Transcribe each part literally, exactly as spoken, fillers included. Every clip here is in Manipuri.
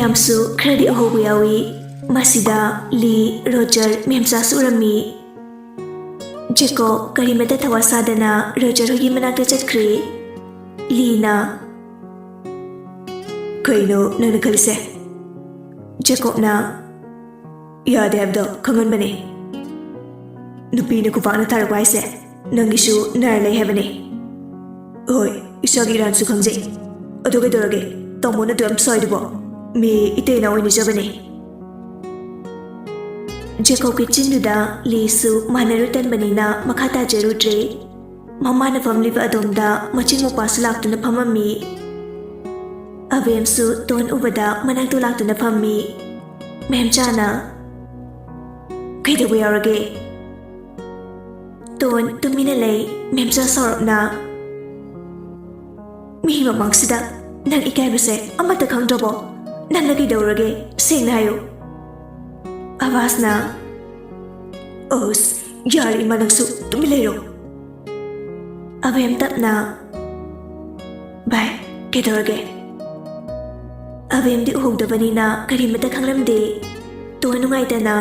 ꯃꯌꯥꯝꯁꯨ ꯈꯔꯗꯤ ꯎꯍꯧꯕ ꯌꯥꯎꯏ꯫ ꯃꯁꯤꯗ ꯂꯤ, ꯔꯣꯖꯔ, ꯃꯦꯝꯆꯥꯁꯨ ꯎꯔꯝꯃꯤ꯫ ꯖꯦꯀꯣꯕ ꯀꯔꯤꯃꯠꯇ ꯊꯋꯥ ꯁꯥꯗꯅ ꯔꯣꯖꯔ ꯍꯣꯏꯒꯤ ꯃꯅꯥꯛꯇ ꯆꯠꯈ꯭ꯔꯦ꯫ ꯂꯤꯅ, "ꯀꯩꯅꯣ ꯅꯪꯅ ꯈꯜꯂꯤꯁꯦ?" ꯖꯦꯀꯣꯕꯅ, "ꯌꯥꯗꯦ ꯍꯥꯏꯕꯗꯣ ꯈꯪꯍꯟꯕꯅꯦ꯫ ꯅꯨꯄꯤꯅ ꯈꯨꯄꯥꯛꯅ ꯊꯥꯔꯛꯄ ꯍꯥꯏꯁꯦ ꯅꯪꯒꯤꯁꯨ ꯅꯔ ꯂꯩ ꯍꯥꯏꯕꯅꯦ꯫" "ꯍꯣꯏ, ꯏꯁꯥꯒꯤ ꯏꯔꯥꯟꯁꯨ ꯈꯪꯖꯩ꯫ ꯑꯗꯨ ꯀꯩꯗꯧꯔꯒꯦ? ꯇꯥꯃꯣꯅ ꯑꯗꯨ ꯌꯥꯝ ꯁꯥꯎꯔꯤꯗꯨꯕꯣ? ꯃꯤ ꯏꯇꯩ ꯏꯅꯥꯎ ꯑꯣꯏꯅꯖꯕꯅꯦ꯫" ꯖꯦꯀꯣꯕꯀꯤ ꯆꯤꯟꯗꯨꯗ ꯂꯤꯁꯨ ꯃꯥꯟꯅꯔꯨ ꯇꯟꯕꯅꯤꯅ ꯃꯈꯥ ꯇꯥꯖꯔꯨꯗ꯭ꯔꯦ꯫ ꯃꯃꯥꯅ ꯐꯝꯂꯤꯕ ꯑꯗꯣꯝꯗ ꯃꯆꯤꯡ ꯃꯧꯄꯥꯁꯨ ꯂꯥꯛꯇꯨꯅ ꯐꯝꯃꯝꯃꯤ꯫ ꯑꯕꯦꯝꯁꯨ ꯇꯣꯟ ꯎꯕꯗ ꯃꯅꯥꯛꯇ ꯂꯥꯛꯇꯨꯅ ꯐꯝꯃꯤ꯫ ꯃꯦꯝꯆꯥꯅ, "ꯀꯩꯗꯧꯕ ꯌꯥꯎꯔꯒꯦ?" ꯇꯣꯟ ꯇꯨꯃꯤꯟꯅ ꯂꯩ꯫ ꯃꯦꯝꯆꯥ ꯁꯥꯎꯔꯞꯅ, "ꯃꯤ ꯃꯃꯥꯡꯁꯤꯗ ꯅꯪ ꯏꯀꯥꯏꯕꯁꯦ ꯑꯃꯠꯇ ꯈꯪꯗ꯭ꯔꯕꯣ? ꯅꯪꯅ ꯀꯩꯗꯧꯔꯒꯦ? ꯁꯦꯡꯅ ꯍꯥꯏꯌꯨ꯫" ꯑꯕꯥꯁꯅ, "ꯑꯁ, ꯌꯥꯔꯦ ꯏꯃꯥ, ꯅꯪꯁꯨ ꯇꯨꯃꯤꯟ ꯂꯩꯔꯣ꯫" ꯑꯕꯦꯝ ꯇꯞꯅ, "ꯚꯥꯏ, ꯀꯩꯗꯧꯔꯒꯦ?" ꯑꯕꯦꯝꯗꯤ ꯎꯍꯧꯗꯕꯅꯤꯅ ꯀꯔꯤꯃꯠꯇ ꯈꯪꯂꯝꯗꯦ꯫ ꯇꯣꯟ ꯅꯨꯡꯉꯥꯏꯇꯅ,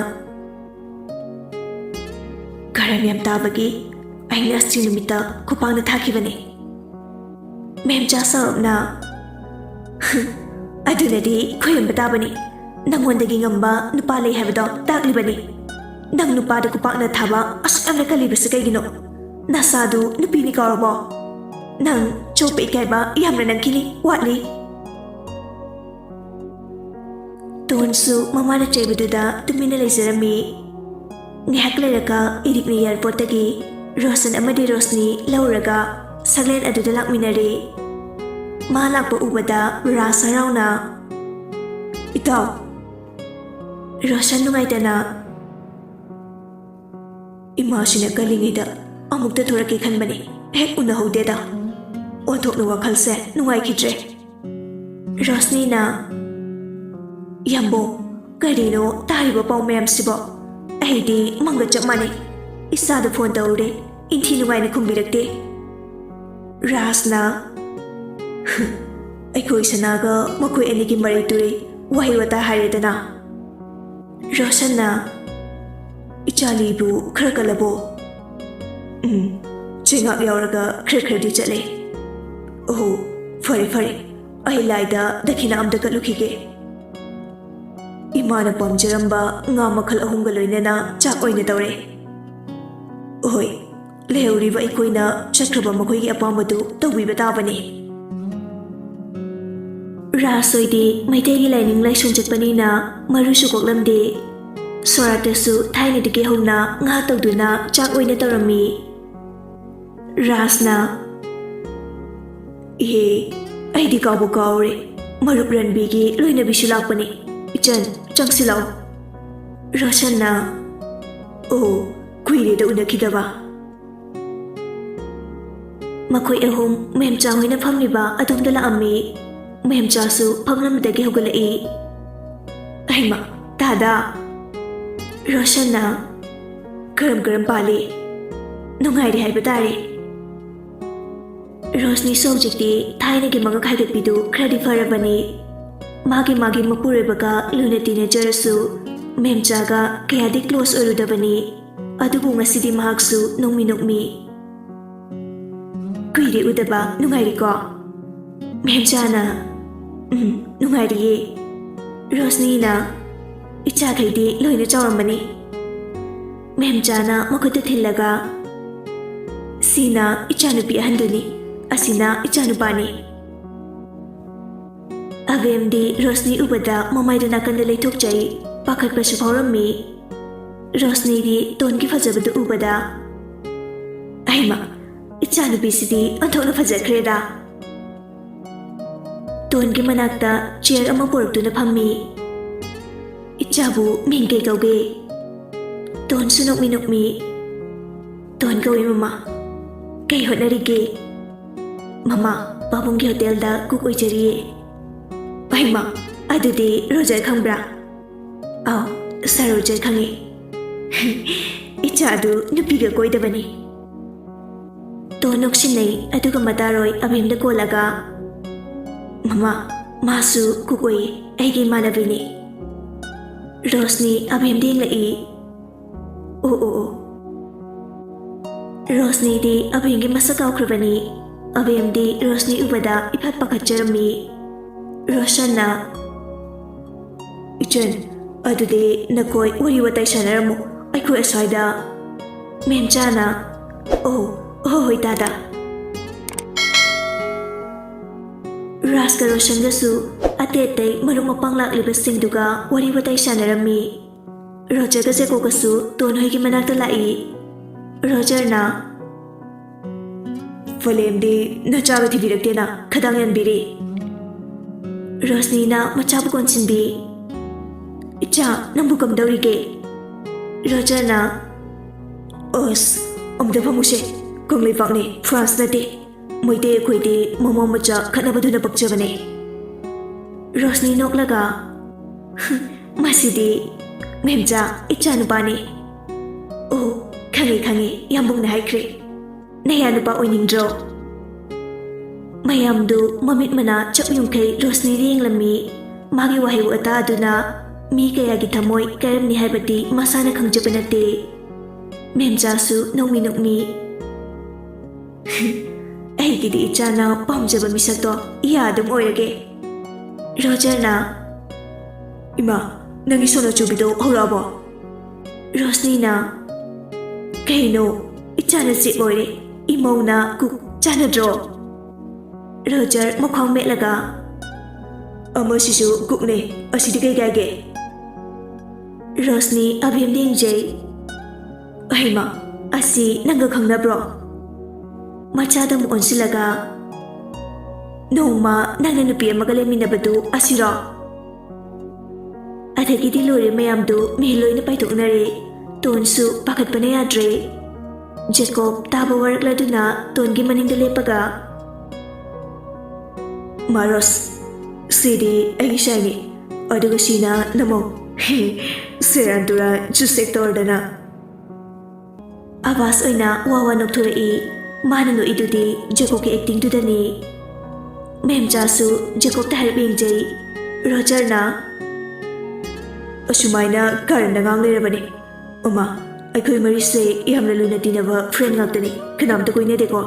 "ꯀꯔꯟ ꯌꯥꯝ ꯇꯥꯕꯒꯤ ꯑꯩꯅ ꯑꯁꯤ ꯅꯨꯃꯤꯠꯇ ꯈꯨꯄꯥꯛꯅ ꯊꯥꯈꯤꯕꯅꯦ꯫" ꯃꯦꯝꯆꯥ ꯁꯥꯎꯔꯞꯅ, "ꯑꯗꯨꯅꯗꯤ ꯈꯣꯏꯔꯝꯕ ꯇꯥꯕꯅꯤ꯫ ꯅꯪꯉꯣꯟꯗꯒꯤ ꯉꯝꯕ ꯅꯨꯄꯥ ꯂꯩ ꯍꯥꯏꯕꯗꯣ ꯇꯥꯛꯂꯤꯕꯅꯤ꯫ ꯅꯪ ꯅꯨꯄꯥꯗ ꯈꯨꯄꯥꯛꯅ ꯊꯥꯕ ꯑꯁꯨꯛ ꯌꯥꯝꯅ ꯀꯜꯂꯤꯕꯁꯤ ꯀꯩꯒꯤꯅꯣ? ꯅꯁꯥꯗꯨ ꯅꯨꯄꯤꯅꯤ ꯀꯥꯎꯔꯕꯣ? ꯅꯪ ꯆꯣꯞꯄ ꯏꯀꯥꯏꯕ ꯌꯥꯝꯅ ꯅꯪꯈꯤꯅꯤ, ꯋꯥꯠꯂꯤ꯫" ꯇꯣꯟꯁꯨ ꯃꯃꯥꯅ ꯆꯩꯕꯗꯨꯗ ꯇꯨꯃꯤꯟꯅ ꯂꯩꯖꯔꯝꯃꯤ꯫ ꯉꯥꯏꯍꯥꯛ ꯂꯩꯔꯒ ꯏꯔꯤꯛꯅ ꯑꯦꯌꯥꯔꯄꯣꯔꯠꯇꯒꯤ ꯔꯣꯁꯟ ꯑꯃꯗꯤ ꯔꯣꯁꯅꯤ ꯂꯧꯔꯒ ꯁꯛꯂꯦꯟ ꯑꯗꯨꯗ ꯂꯥꯛꯃꯤꯟꯅꯔꯦ꯫ ꯃꯥ ꯂꯥꯛꯄ ꯎꯕꯗ ꯔꯥꯖ ꯍꯔꯥꯎꯅ, "ꯏꯇꯥꯎ!" ꯔꯣꯁꯟ ꯅꯨꯡꯉꯥꯏꯇꯅ, "ꯏꯃꯥꯁꯤꯅ ꯀꯜꯂꯤꯉꯩꯗ ꯑꯃꯨꯛꯇ ꯊꯣꯔꯛꯀꯦ ꯈꯟꯕꯅꯤ, ꯍꯦꯛ ꯎꯅꯍꯧꯗꯦꯗ꯫ ꯑꯣꯟꯊꯣꯛꯅ ꯋꯥꯈꯜꯁꯦ ꯅꯨꯡꯉꯥꯏꯈꯤꯗ꯭ꯔꯦ꯫" ꯔꯣꯁꯅꯤꯅ, "ꯌꯥꯝꯕꯨꯡ, ꯀꯔꯤꯅꯣ ꯇꯥꯔꯤꯕ ꯄꯥꯎ ꯃꯌꯥꯝꯁꯤꯕꯣ? ꯑꯩꯗꯤ ꯃꯪꯒ ꯆꯞ ꯃꯥꯟꯅꯩ꯫ ꯏꯆꯥꯗ ꯐꯣꯟ ꯇꯧꯔꯦ, ꯏꯟꯊꯤ ꯅꯨꯡꯉꯥꯏꯅ ꯈꯨꯝꯕꯤꯔꯛꯇꯦ꯫" ꯔꯥꯖꯅ, "ꯑꯩꯈꯣꯏ ꯁꯅꯥꯒ ꯃꯈꯣꯏ ꯑꯅꯤꯒꯤ ꯃꯔꯩ ꯇꯨꯔꯩ ꯋꯥꯍꯩ ꯋꯥꯇꯥ ꯍꯥꯏꯔꯦꯗꯅ꯫ ꯔꯣꯁꯟꯅ, "ꯏꯆꯥꯂꯤꯕꯨ ꯈꯔ ꯀꯜꯂꯕꯣ?" "ꯎꯝ, ꯆꯩꯉꯥꯛ ꯌꯥꯎꯔꯒ ꯈꯔ ꯈꯔꯗꯤ ꯆꯠꯂꯦ꯫" "ꯑꯣꯍꯣ, ꯐꯔꯦ ꯐꯔꯦ, ꯑꯩ ꯂꯥꯏꯗ ꯗꯈꯤꯅꯥ ꯑꯝꯇ ꯀꯠꯂꯨꯈꯤꯒꯦ꯫" ꯏꯃꯥꯅ ꯄꯥꯝꯖꯔꯝꯕ ꯉꯥ ꯃꯈꯜ ꯑꯍꯨꯝꯒ ꯂꯣꯏꯅꯅ ꯆꯥꯛ ꯑꯣꯏꯅ ꯇꯧꯔꯦ꯫ "ꯍꯣꯏ, ꯂꯩꯍꯧꯔꯤꯕ ꯑꯩꯈꯣꯏꯅ ꯆꯠꯈ꯭ꯔꯕ ꯃꯈꯣꯏꯒꯤ ꯑꯄꯥꯝꯕꯗꯨ ꯇꯧꯕꯤꯕ ꯇꯥꯕꯅꯤ꯫" ꯔꯥꯖ ꯍꯣꯏꯗꯤ ꯃꯩꯇꯩꯒꯤ ꯂꯥꯏꯅꯤꯡ ꯂꯥꯏꯁꯣꯟ ꯆꯠꯄꯅꯤꯅ ꯃꯔꯨꯁꯨ ꯀꯣꯛꯂꯝꯗꯦ꯫ ꯁꯣꯔꯥꯠꯇꯁꯨ ꯊꯥꯏꯅꯗꯒꯤ ꯍꯧꯅ ꯉꯥ ꯇꯧꯗꯨꯅ ꯆꯥꯛ ꯑꯣꯏꯅ ꯇꯧꯔꯝꯃꯤ꯫ ꯔꯥꯖꯅ, "ꯏꯍꯦ, ꯑꯩꯗꯤ ꯀꯥꯎꯕꯨ ꯀꯥꯎꯔꯦ꯫ ꯃꯔꯨꯞ ꯔꯟꯕꯤꯒꯤ ꯂꯣꯏꯅꯕꯤꯁꯨ ꯂꯥꯛꯄꯅꯤ꯫ ꯏꯆꯟ, ꯆꯪꯁꯤꯜꯂꯛꯑꯣ꯫" ꯔꯣꯁꯟꯅ, "ꯑꯣ, ꯀꯨꯏꯔꯦꯗ ꯎꯅꯈꯤꯗꯕ꯫" ꯃꯈꯣꯏ ꯑꯍꯨꯝ ꯃꯦꯝꯆꯥ ꯍꯣꯏꯅ ꯐꯝꯂꯤꯕ ꯑꯗꯣꯝꯗ ꯂꯥꯛꯑꯝꯃꯤ꯫ ꯃꯦꯝꯆꯥꯁꯨ ꯐꯝꯂꯝꯕꯗꯒꯤ ꯍꯧꯒꯠꯂꯛꯏ꯫ "ꯑꯩꯃ, ꯇꯥꯗꯥ!" ꯔꯣꯁꯟꯅ, "ꯀꯔꯝ ꯀꯔꯝ ꯄꯥꯜꯂꯤ?" "ꯅꯨꯡꯉꯥꯏꯔꯤ ꯍꯥꯏꯕ ꯇꯥꯔꯦ꯫" ꯔꯣꯁꯅꯤꯁꯨ ꯍꯧꯖꯤꯛꯇꯤ ꯊꯥꯏꯅꯒꯤ ꯃꯉꯛ ꯍꯥꯏꯒꯠꯄꯤꯗꯨ ꯈꯔꯗꯤ ꯐꯔꯕꯅꯤ꯫ ꯃꯥꯒꯤ ꯃꯥꯒꯤ ꯃꯄꯨꯔꯣꯏꯕꯒ ꯂꯨꯅ ꯇꯤꯟꯅꯖꯔꯁꯨ ꯃꯦꯝꯆꯥꯒ ꯀꯌꯥꯗꯤ ꯀ꯭ꯂꯣꯁ ꯑꯣꯏꯔꯨꯗꯕꯅꯤ꯫ ꯑꯗꯨꯕꯨ ꯉꯁꯤꯗꯤ ꯃꯍꯥꯛꯁꯨ ꯅꯣꯛꯃꯤ ꯅꯣꯛꯃꯤ꯫ "ꯀꯨꯏꯔꯦ ꯎꯗꯕ, ꯅꯨꯡꯉꯥꯏꯔꯤꯀꯣ?" ꯃꯦꯝꯆꯥꯅ, "ꯎꯝ, ꯅꯨꯡꯉꯥꯏꯔꯤꯌꯦ꯫" ꯔꯣꯁꯅꯤꯅ, "ꯏꯆꯥꯈꯩꯗꯤ ꯂꯣꯏꯅ ꯆꯥꯎꯔꯝꯃꯅꯤ꯫" ꯃꯦꯝꯆꯥꯅ ꯃꯈꯨꯠꯇ ꯊꯤꯜꯂꯒ, "ꯁꯤꯅ ꯏꯆꯥꯅꯨꯄꯤ ꯑꯍꯟꯗꯨꯅꯤ, ꯑꯁꯤꯅ ꯏꯆꯥꯅꯨꯄꯥꯅꯤ꯫" ꯑꯕꯦꯝꯗꯤ ꯔꯣꯁꯅꯤ ꯎꯕꯗ ꯃꯃꯥꯏꯗ ꯅꯥꯀꯟꯗ ꯂꯩꯊꯣꯛꯆꯩ, ꯄꯥꯈꯠꯄꯁꯨ ꯐꯥꯎꯔꯝꯃꯤ꯫ ꯔꯣꯁꯅꯤꯗꯤ ꯇꯣꯟꯒꯤ ꯐꯖꯕꯗꯨ ꯎꯕꯗ, "ꯑꯩꯃ, ꯏꯆꯥꯅꯨꯄꯤꯁꯤꯗꯤ ꯑꯣꯟꯊꯣꯛꯅ ꯐꯖꯈ꯭ꯔꯦꯗ!" ꯇꯣꯟꯒꯤ ꯃꯅꯥꯛꯇ ꯆꯤꯌꯔ ꯑꯃ ꯄꯨꯔꯛꯇꯨꯅ ꯐꯝꯃꯤ꯫ "ꯏꯆꯥꯕꯨ ꯃꯤꯡ ꯀꯩ ꯀꯧꯒꯦ?" ꯇꯣꯟꯁꯨ ꯅꯣꯛꯃꯤ ꯅꯣꯛꯃꯤ, "ꯇꯣꯟ ꯀꯧꯏ ꯃꯃꯥ꯫ ꯀꯩ ꯍꯣꯠꯅꯔꯤꯒꯦ?" "ꯃꯃꯥ, ꯄꯥꯕꯨꯡꯒꯤ ꯍꯣꯇꯦꯜꯗ ꯀꯨꯛ ꯑꯣꯏꯖꯔꯤꯌꯦ꯫" "ꯍꯩꯃꯥ, ꯑꯗꯨꯗꯤ ꯔꯣꯖꯔ ꯈꯪꯕ꯭ꯔꯥ?" "ꯑꯥꯎ, ꯁꯥꯔ ꯔꯣꯖꯔ ꯈꯪꯉꯤ꯫" "ꯏꯆꯥꯗꯨ ꯅꯨꯄꯤꯒ ꯀꯣꯏꯗꯕꯅꯤ꯫" ꯇꯣꯟ ꯅꯣꯛꯁꯤꯟꯅꯩ, ꯑꯗꯨꯒ ꯃꯇꯥꯔꯣꯏ ꯑꯕꯦꯝꯗ ꯀꯣꯜꯂꯒ, "ꯃꯃꯥ, ꯃꯥꯁꯨ ꯀꯨꯛ ꯑꯣꯏꯌꯦ, ꯑꯩꯒꯤ ꯏꯃꯥꯟꯅꯕꯤꯅꯤ꯫ ꯔꯣꯁꯅꯤ ꯑꯕꯦꯝꯗ ꯌꯦꯡꯂꯛꯏ꯫ ꯑꯣ ꯑꯣ ꯑꯣ꯫ ꯔꯣꯁꯅꯤꯗꯤ ꯑꯕꯦꯝꯒꯤ ꯃꯁꯛ ꯀꯥꯎꯈ꯭ꯔꯕꯅꯤ꯫ ꯑꯕꯦꯝꯗꯤ ꯔꯣꯁꯅꯤ ꯎꯕꯗ ꯏꯐꯠ ꯄꯥꯈꯠꯆꯔꯝꯃꯤ꯫ ꯔꯣꯁꯟꯅ, "ꯏꯆꯟ, ꯑꯗꯨꯗꯤ ꯅꯈꯣꯏ ꯋꯥꯔꯤ ꯋꯥꯇꯥꯏ ꯁꯥꯟꯅꯔꯝꯃꯨ, ꯑꯩꯈꯣꯏ ꯑꯁ꯭ꯋꯥꯏꯗ꯫" ꯃꯦꯝꯆꯥꯅ, "ꯑꯣ, ꯍꯣꯏ ꯍꯣꯏ ꯇꯥꯗ꯫" ꯔꯥꯖꯀ ꯔꯣꯁꯟꯒꯁꯨ ꯑꯇꯩ ꯑꯇꯩ ꯃꯔꯨꯞ ꯃꯄꯥꯡ ꯂꯥꯛꯂꯤꯕꯁꯤꯡꯗꯨꯒ ꯋꯥꯔꯤ ꯋꯥꯇꯥꯏ ꯁꯥꯟꯅꯔꯝꯃꯤ꯫ ꯔꯣꯖꯔꯒ ꯖꯦꯀꯣꯕꯀꯁꯨ ꯇꯣꯟ ꯍꯣꯏꯒꯤ ꯃꯅꯥꯛꯇ ꯂꯥꯛꯏ꯫ ꯔꯣꯖꯔꯅ, "ꯐꯂꯦꯝꯗꯤ ꯅꯆꯥꯒ ꯊꯤꯕꯤꯔꯛꯇꯦꯅ ꯈꯗꯥꯡ ꯌꯥꯟꯕꯤꯔꯤ꯫" ꯔꯣꯁꯅꯤꯅ ꯃꯆꯥꯕꯨ ꯀꯣꯟꯁꯤꯟꯕꯤ, "ꯏꯆꯥ, ꯅꯪꯕꯨ ꯀꯝꯗꯧꯔꯤꯒꯦ?" ꯔꯣꯖꯔꯅ, "ꯑꯁ, ꯑꯝꯇ ꯐꯝꯃꯨꯁꯦ, ꯀꯪꯂꯩꯄꯥꯛꯅꯤ, ꯐ꯭ꯔꯥꯟꯁ ꯅꯠꯇꯦ꯫ ꯃꯩꯇꯩ ꯑꯩꯈꯣꯏꯗꯤ ꯃꯃꯧ ꯃꯆꯥ ꯈꯠꯅꯕꯗꯨꯅ ꯄꯛꯆꯕꯅꯦ꯫" ꯔꯣꯁꯅꯤ ꯅꯣꯛꯂꯒ, "ꯃꯁꯤꯗꯤ ꯃꯦꯝꯆꯥ, ꯏꯆꯥꯅꯨꯄꯥꯅꯤ꯫" "ꯑꯣ, ꯈꯪꯉꯦ ꯈꯪꯉꯦ, ꯌꯥꯝꯕꯨꯡꯅ ꯍꯥꯏꯈ꯭ꯔꯦ꯫ ꯅꯌꯥ ꯅꯨꯄꯥ ꯑꯣꯏꯅꯤꯡꯗ꯭ꯔꯣ?" ꯃꯌꯥꯝꯗꯨ ꯃꯃꯤꯠ ꯃꯅꯥ ꯆꯞ ꯌꯨꯡꯈꯩ ꯔꯣꯁꯅꯤꯗ ꯌꯦꯡꯂꯝꯃꯤ꯫ ꯃꯥꯒꯤ ꯋꯥꯍꯩ ꯋꯥꯇꯥ ꯑꯗꯨꯅ ꯃꯤ ꯀꯌꯥꯒꯤ ꯊꯃꯣꯏ ꯀꯥꯏꯔꯝꯅꯤ ꯍꯥꯏꯕꯗꯤ ꯃꯁꯥꯅ ꯈꯪꯖꯕ ꯅꯠꯇꯦ꯫ ꯃꯦꯝꯆꯥꯁꯨ ꯅꯣꯛꯃꯤ ꯅꯣꯛꯃꯤ꯫ "ꯑꯩꯒꯤꯗꯤ ꯏꯆꯥꯅ ꯄꯥꯝꯖꯕ ꯃꯤꯁꯛꯇꯣ ꯏꯌꯥ ꯑꯗꯨꯝ ꯑꯣꯏꯔꯒꯦ꯫" ꯔꯣꯖꯔꯅ, "ꯏꯃꯥ, ꯅꯪꯒꯤ ꯁꯣꯅꯣꯆꯨꯕꯤꯗꯣ ꯍꯧꯔꯛꯑꯕꯣ?" ꯔꯣꯁꯅꯤꯅ, "ꯀꯩꯅꯣ, ꯏꯆꯥꯅ ꯆꯦꯛ ꯑꯣꯏꯔꯦ, ꯏꯃꯧꯅ ꯀꯨꯛ ꯆꯥꯟꯅꯗ꯭ꯔꯣ?" ꯔꯣꯖꯔ ꯃꯈ꯭ꯋꯥꯡ ꯃꯦꯠꯂꯒ, "ꯑꯃꯁꯤꯁꯨ ꯀꯨꯛꯅꯦ, ꯑꯁꯤꯗꯤ ꯀꯩ ꯀꯥꯏꯒꯦ?" ꯔꯣꯁꯅꯤ ꯑꯕꯦꯝꯗ ꯌꯦꯡꯖꯩ꯫ "ꯍꯩꯃꯥ, ꯑꯁꯤ ꯅꯪꯒ ꯈꯪꯅꯕ꯭ꯔꯣ?" ꯃꯆꯥꯗ ꯑꯃꯨꯛ ꯑꯣꯟꯁꯤꯜꯂꯒ, "ꯅꯣꯡꯃ ꯅꯪꯅ ꯅꯨꯄꯤ ꯑꯃꯒ ꯂꯩꯃꯤꯟꯅꯕꯗꯨ ꯑꯁꯤꯔꯣ?" ꯑꯗꯒꯤꯗꯤ ꯂꯣꯏꯔꯦ ꯃꯌꯥꯝꯗꯨ ꯃꯤꯍꯨꯟ ꯂꯣꯏꯅ ꯄꯥꯏꯊꯣꯛꯅꯔꯦ꯫ ꯇꯣꯟꯁꯨ ꯄꯥꯈꯠꯄꯅ ꯌꯥꯗ꯭ꯔꯦ꯫ ꯖꯦꯀꯣꯕ ꯇꯥꯕ ꯋꯥꯔꯛꯂꯗꯨꯅ ꯇꯣꯟꯒꯤ ꯃꯅꯤꯡꯗ ꯂꯦꯞꯄꯒ, "ꯃꯥ ꯔꯣꯁ, ꯁꯤꯗꯤ ꯑꯩꯒꯤ ꯁꯥꯏꯅꯤ, ꯑꯗꯨꯒ ꯁꯤꯅ ꯅꯃꯧ꯫" "ꯁꯦꯔꯥꯟ ꯇꯨꯔꯥꯟ ꯖꯨꯁꯦꯛ ꯇꯧꯔꯗꯅ꯫" ꯑꯕꯥꯁ ꯑꯣꯏꯅ ꯋꯥ ꯋꯥ ꯅꯣꯛꯊꯣꯔꯛꯏ꯫ ꯃꯥꯅ ꯅꯣꯛꯏꯗꯨꯗꯤ ꯖꯦꯀꯣꯕꯀꯤ ꯑꯦꯛꯇꯤꯡꯗꯨꯗꯅꯤ꯫ ꯃꯦꯝꯆꯥꯁꯨ ꯖꯦꯀꯣꯕꯇ ꯍꯥꯏꯔꯞ ꯌꯦꯡꯖꯩ꯫ ꯔꯣꯖꯔꯅ, "ꯑꯁꯨꯃꯥꯏꯅ ꯀꯔꯟꯗ ꯉꯥꯡ ꯂꯩꯔꯕꯅꯦ꯫ ꯃꯃꯥ, ꯑꯩꯈꯣꯏ ꯃꯔꯤꯁꯦ ꯌꯥꯝꯅ ꯂꯨꯅ ꯇꯤꯟꯅꯕ ꯐ꯭ꯔꯦꯟ ꯉꯥꯛꯇꯅꯤ, ꯀꯅꯥꯝꯇ ꯀꯣꯏꯅꯗꯦꯀꯣ?"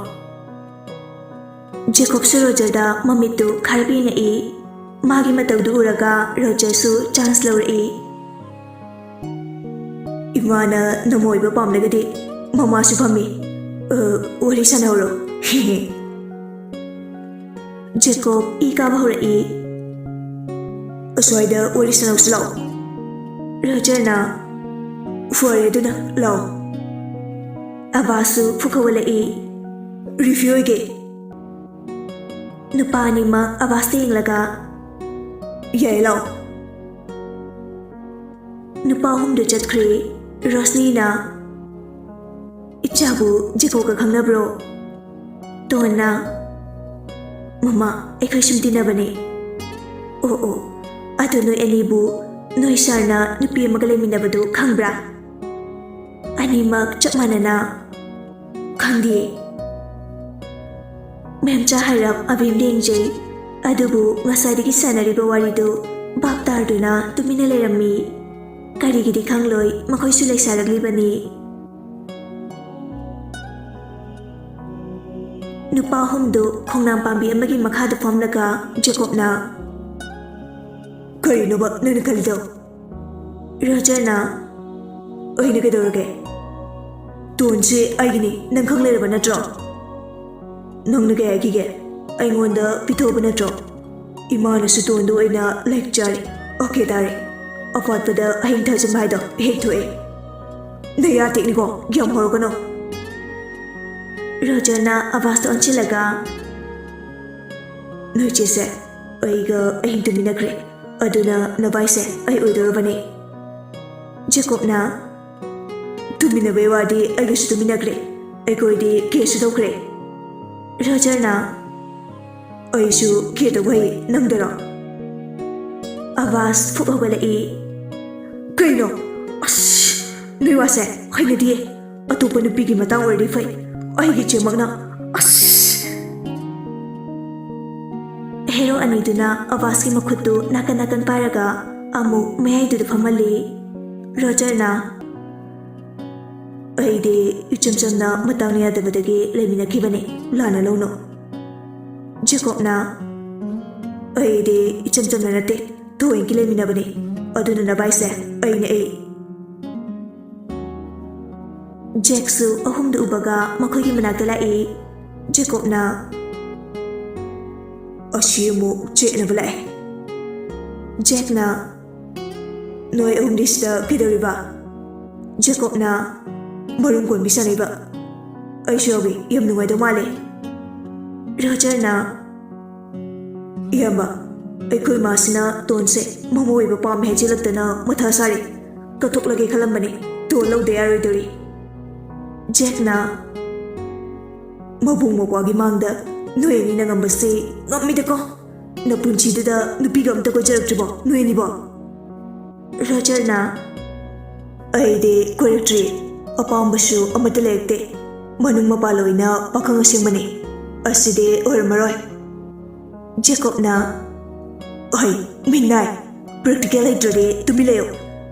ꯖꯦꯀꯣꯕꯁꯨ ꯔꯣꯖꯔꯗ ꯃꯃꯤꯠꯇꯨ ꯈꯥꯔꯞ ꯌꯦꯡꯉꯛꯏ꯫ ꯃꯥꯒꯤ ꯃꯇꯧꯗꯨ ꯎꯔꯒ ꯔꯣꯖꯔꯁꯨ ꯆꯥꯟꯁ ꯂꯧꯔꯛꯏ꯫ "ꯏꯃꯥꯅ ꯅꯃꯣꯏꯕ ꯄꯥꯝꯂꯒꯗꯤ ꯃꯃꯥꯁꯨ ꯐꯝꯃꯤ꯫ ꯑ, ꯋꯥꯔꯤ ꯁꯥꯟꯅꯍꯧꯔꯣ꯫" ꯖꯦꯀꯣꯕ ꯏ ꯀꯥꯕ ꯍꯧꯔꯛꯏ꯫ "ꯑꯁ꯭ꯋꯥꯏꯗ ꯋꯥꯔꯤ ꯁꯥꯟꯅꯧꯁꯤ ꯂꯥꯛꯑꯣ꯫" ꯔꯣꯖꯔꯅ, "ꯐꯔꯦ ꯑꯗꯨꯅ, ꯂꯥꯛꯑꯣ꯫" ꯑꯕꯥꯁꯁꯨ ꯐꯨꯛ ꯍꯧꯒꯠꯂꯛꯏ꯫ "ꯔꯤꯐꯤ ꯑꯣꯏꯒꯦ꯫" ꯅꯨꯄꯥ ꯑꯅꯤꯃꯛ ꯑꯕꯥꯁꯇ ꯌꯦꯡꯂꯒ, "ꯌꯥꯏ, ꯂꯥꯛꯑꯣ꯫" ꯅꯨꯄꯥ ꯑꯍꯨꯝꯗꯨ ꯆꯠꯈ꯭ꯔꯦ꯫ ꯔꯣꯁꯅꯤꯅ, "ꯏꯆꯥꯕꯨ ꯖꯦꯀꯣꯕꯀ ꯈꯪꯅꯕ꯭ꯔꯣ?" ꯇꯣꯟꯅ, "ꯃꯃꯥ, ꯑꯩꯈꯣꯏ ꯁꯨꯝ ꯇꯤꯟꯅꯕꯅꯦ꯫" "ꯑꯣ, ꯑꯣ, ꯑꯗꯨ ꯅꯣꯏ ꯑꯅꯤꯕꯨ ꯅꯣꯏ ꯁꯥꯔꯅ ꯅꯨꯄꯤ ꯑꯃꯒ ꯂꯩꯃꯤꯟꯅꯕꯗꯨ ꯈꯪꯕ꯭ꯔꯥ?" ꯑꯅꯤꯃꯛ ꯆꯞ ꯃꯥꯟꯅꯅ, "ꯈꯪꯗꯦ꯫" ꯃꯦꯝꯆꯥ ꯍꯥꯏꯔꯞ ꯑꯕꯤꯝꯗ ꯌꯦꯡꯖꯩ꯫ ꯑꯗꯨꯕꯨ ꯉꯁꯥꯏꯗꯒꯤ ꯁꯥꯟꯅꯔꯤꯕ ꯋꯥꯔꯤꯗꯨ ꯚꯥꯞ ꯇꯥꯔꯗꯨꯅ ꯇꯨꯃꯤꯟꯅ ꯂꯩꯔꯝꯃꯤ꯫ ꯀꯔꯤꯒꯤꯗꯤ ꯈꯪꯂꯣꯏ, ꯃꯈꯣꯏꯁꯨ ꯂꯩꯁꯥꯔꯛꯂꯤꯕꯅꯤ꯫ ꯅꯨꯄꯥ ꯑꯍꯨꯝꯗꯨ ꯈꯣꯡꯅꯥꯡ ꯄꯥꯝꯕꯤ ꯑꯃꯒꯤ ꯃꯈꯥꯗ ꯐꯝꯂꯒ ꯖꯦꯀꯣꯕꯅ, "ꯀꯔꯤꯅꯣꯕ ꯅꯪꯅ ꯈꯜꯂꯤꯗꯣ?" ꯔꯣꯖꯔꯅ, "ꯑꯩꯅ ꯀꯩꯗꯧꯔꯒꯦ? ꯇꯣꯟꯁꯦ ꯑꯩꯒꯤꯅꯤ, ꯅꯪ ꯈꯪ ꯂꯩꯔꯕ ꯅꯠꯇ꯭ꯔꯣ? ꯅꯪꯅ ꯀꯩ ꯍꯥꯏꯈꯤꯒꯦ? ꯑꯩꯉꯣꯟꯗ ꯄꯤꯊꯣꯛꯑꯕ ꯅꯠꯇ꯭ꯔꯣ? ꯏꯃꯥꯅꯁꯨ ꯇꯣꯟꯗꯣ ꯑꯩꯅ ꯂꯥꯏꯛ ꯆꯥꯔꯦ꯫ ꯑꯣꯀꯦ ꯇꯥꯔꯦ꯫ ꯑꯄꯥꯠꯄꯗ ꯑꯍꯤꯡ ꯊꯥꯖꯤꯟꯕ ꯍꯥꯏꯗꯣ ꯍꯦꯛ ꯊꯣꯛꯑꯦ꯫ ꯅꯌꯥ ꯇꯦꯛꯅꯤꯀꯣ, ꯌꯥꯝ ꯍꯧꯔꯛꯀꯅꯣ꯫" ꯔꯣꯖꯔꯅ ꯑꯕꯥꯁꯇ ꯑꯣꯟꯁꯤꯜꯂꯒ, "ꯅꯣꯏ ꯆꯦꯁꯦ ꯑꯩꯒ ꯑꯍꯤꯡ ꯇꯨꯃꯤꯟꯅꯈ꯭ꯔꯦ, ꯑꯗꯨꯅ ꯅꯕꯥꯏꯁꯦ ꯑꯩ ꯑꯣꯏꯗꯧꯔꯕꯅꯦ꯫" ꯖꯦꯀꯣꯕꯅ, "ꯇꯨꯃꯤꯟꯅꯕꯩ ꯋꯥꯗꯤ ꯑꯩꯒꯁꯨ ꯇꯨꯃꯤꯟꯅꯈ꯭ꯔꯦ, ꯑꯩꯈꯣꯏꯗꯤ ꯀꯦꯁꯁꯨ ꯇꯧꯈ꯭ꯔꯦ꯫" ꯔꯣꯖꯔꯅ, "ꯑꯩꯁꯨ ꯀꯦ ꯇꯧꯕ ꯍꯩ, ꯅꯪꯗꯔꯣ?" ꯑꯕꯥꯁ ꯐꯨꯛ ꯍꯧꯒꯠꯂꯛꯏ꯫ "ꯀꯩꯅꯣ? ꯑꯁ, ꯅꯣꯏ ꯋꯥꯁꯦ ꯍꯩꯅꯗꯤꯌꯦ꯫ ꯑꯇꯣꯞꯄ ꯅꯨꯄꯤꯒꯤ ꯃꯇꯥꯡ ꯑꯣꯏꯔꯗꯤ ꯐꯩ, ꯑꯩꯒꯤ ꯆꯦꯃꯛꯅ, ꯑꯁ!" ꯍꯦꯔꯣ ꯑꯅꯤꯗꯨꯅ ꯑꯕꯥꯁꯀꯤ ꯃꯈꯨꯠꯇꯨ ꯅꯥꯀꯟ ꯅꯥꯀꯟ ꯄꯥꯏꯔꯒ ꯑꯃꯨꯛ ꯃꯌꯥꯏꯗꯨꯗ ꯐꯝꯍꯜꯂꯤ꯫ ꯔꯣꯖꯔꯅ, "ꯑꯩꯗꯤ ꯏꯆꯝ ꯆꯝꯅ ꯃꯇꯥꯡ ꯌꯥꯗꯕꯗꯒꯤ ꯂꯩꯃꯤꯟꯅꯈꯤꯕꯅꯤ, ꯂꯥꯟꯅ ꯂꯧꯅꯨ꯫" ꯖꯦꯀꯣꯕꯅ, "ꯑꯩꯗꯤ ꯏꯆꯝ ꯆꯝꯅ ꯅꯠꯇꯦ, ꯊꯑꯣꯏꯒꯤ ꯂꯩꯃꯤꯟꯅꯕꯅꯤ, ꯑꯗꯨꯅ ꯅꯚꯥꯏꯁꯦ ꯑꯩꯅꯦ ꯑꯩ꯫" ꯖꯦꯛꯁꯨ ꯑꯍꯨꯝꯗꯨ ꯎꯕꯒ ꯃꯈꯣꯏꯒꯤ ꯃꯅꯥꯛꯇ ꯂꯥꯛꯏ꯫ ꯖꯦꯀꯣꯕꯅ, "ꯑꯁꯤ ꯑꯃꯨꯛ ꯆꯦꯠꯅꯕ ꯂꯥꯛꯑꯦ꯫" ꯖꯦꯛꯅ, "ꯅꯣꯏ ꯑꯍꯨꯝꯗꯤ ꯁꯤꯗ ꯀꯩꯗꯧꯔꯤꯕ?" ꯖꯦꯀꯣꯕꯅ, "ꯃꯔꯨꯝ ꯀꯣꯟꯕꯤ ꯁꯥꯟꯅꯩꯕ꯫" "ꯑꯩꯁꯨ ꯌꯥꯎꯏ, ꯌꯥꯝ ꯅꯨꯡꯉꯥꯏꯗꯧ ꯃꯥꯜꯂꯦ꯫" ꯔꯣꯖꯔꯅ, "ꯏꯌꯥꯝꯕ, ꯑꯩꯈꯣꯏ ꯃꯥꯁꯤꯅ ꯇꯣꯟꯁꯦ ꯃꯃꯧ ꯑꯣꯏꯕ ꯄꯥꯝꯃꯦ ꯍꯥꯏꯖꯤꯜꯂꯛꯇꯅ ꯃꯊꯥ ꯁꯥꯔꯤ꯫ ꯀꯠꯊꯣꯛꯂꯒꯦ ꯈꯜꯂꯝꯕꯅꯤ, ꯇꯣꯟ ꯂꯧꯗ ꯌꯥꯔꯣꯏꯗꯧꯔꯤ꯫" ꯖꯦꯛꯅ, "ꯃꯕꯨꯡ ꯃꯧꯄ꯭ꯋꯥꯒꯤ ꯃꯥꯡꯗ ꯅꯣꯏ ꯑꯅꯤꯅ ꯉꯝꯕꯁꯤ ꯉꯝꯃꯤꯗꯀꯣ꯫ ꯅꯄꯨꯟꯁꯤꯗꯨꯗ ꯅꯨꯄꯤꯒ ꯑꯝꯇ ꯀꯣꯏꯖꯔꯛꯇ꯭ꯔꯤꯕꯣ ꯅꯣꯏ ꯑꯅꯤꯕꯣ?" ꯔꯣꯖꯔꯅ, "ꯑꯩꯗꯤ ꯀꯣꯏꯔꯛꯇ꯭ꯔꯤ, ꯑꯄꯥꯝꯕꯁꯨ ꯑꯃꯠꯇ ꯂꯩꯔꯛꯇꯦ꯫ ꯃꯅꯨꯡ ꯃꯄꯥꯟ ꯂꯣꯏꯅ ꯄꯥꯈꯪ ꯑꯁꯦꯡꯕꯅꯤ꯫ ꯑꯁꯤꯗꯤ ꯑꯣꯏꯔꯝꯃꯔꯣꯏ꯫" ꯖꯦꯀꯣꯕꯅ, "ꯍꯩ, ꯃꯤꯠ ꯅꯥꯏ꯫ ꯄ꯭ꯔꯦꯛꯇꯤꯀꯦꯜ ꯍꯩꯇ꯭ꯔꯗꯤ ꯇꯨꯃꯤꯟ ꯂꯩꯌꯨ꯫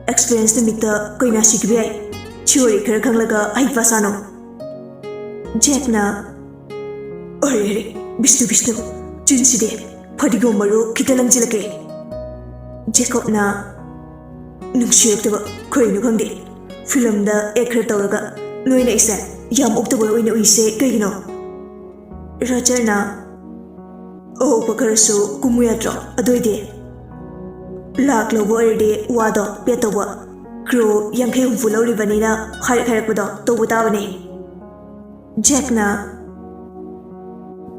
ꯑꯦꯛꯁꯄꯤꯔꯤꯌꯦꯟꯁ ꯅꯨꯃꯤꯠꯇ ꯀꯩꯅꯥ ꯁꯤꯈꯤꯕ ꯌꯥꯏ꯫ ꯊꯤꯑꯣꯔꯤ ꯈꯔ ꯈꯪꯂꯒ ꯍꯩꯄꯥ ꯁꯥꯅꯨ꯫" ꯖꯦꯛꯅ, "ꯑꯔꯦ, ꯑꯔꯦ, ꯕꯤꯁꯅꯨ, ꯕꯤꯁꯅꯨ, ꯆꯤꯟꯁꯤꯗꯤ ꯐꯗꯤꯒꯣꯝ ꯃꯔꯨ ꯈꯤꯇ ꯂꯪꯁꯤꯜꯂꯛꯀꯦ꯫" ꯖꯦꯀꯣꯕꯅ, "ꯅꯨꯡꯁꯤꯔꯛꯇꯕ ꯀꯩꯅꯣ ꯈꯪꯗꯦ꯫ ꯐꯤꯂꯝꯗ ꯑꯦꯛ ꯈꯔ ꯇꯧꯔꯒ ꯅꯣꯏꯅ ꯑꯩꯁꯦ ꯌꯥꯝ ꯑꯣꯛꯇꯕ ꯑꯣꯏꯅ ꯎꯏꯁꯦ ꯀꯩꯒꯤꯅꯣ?" ꯔꯣꯖꯔꯅ, "ꯑꯍꯣꯄ ꯈꯔꯁꯨ ꯀꯨꯝꯃꯨ ꯌꯥꯗ꯭ꯔꯣ? ꯑꯗꯨ ꯑꯣꯏꯗꯤ ꯂꯥꯛ ꯂꯧꯕ ꯑꯣꯏꯔꯗꯤ ꯋꯥꯗꯣ ꯄꯦ ꯇꯧꯕ꯫ ꯀ꯭ꯔꯣ ꯌꯥꯡꯈꯩ ꯍꯨꯝꯐꯨ ꯂꯧꯔꯤꯕꯅꯤꯅ ꯍꯥꯏꯔꯛ ꯍꯥꯏꯔꯛꯄꯗꯣ ꯇꯧꯕ ꯇꯥꯕꯅꯦ꯫" ꯖꯦꯛꯅ,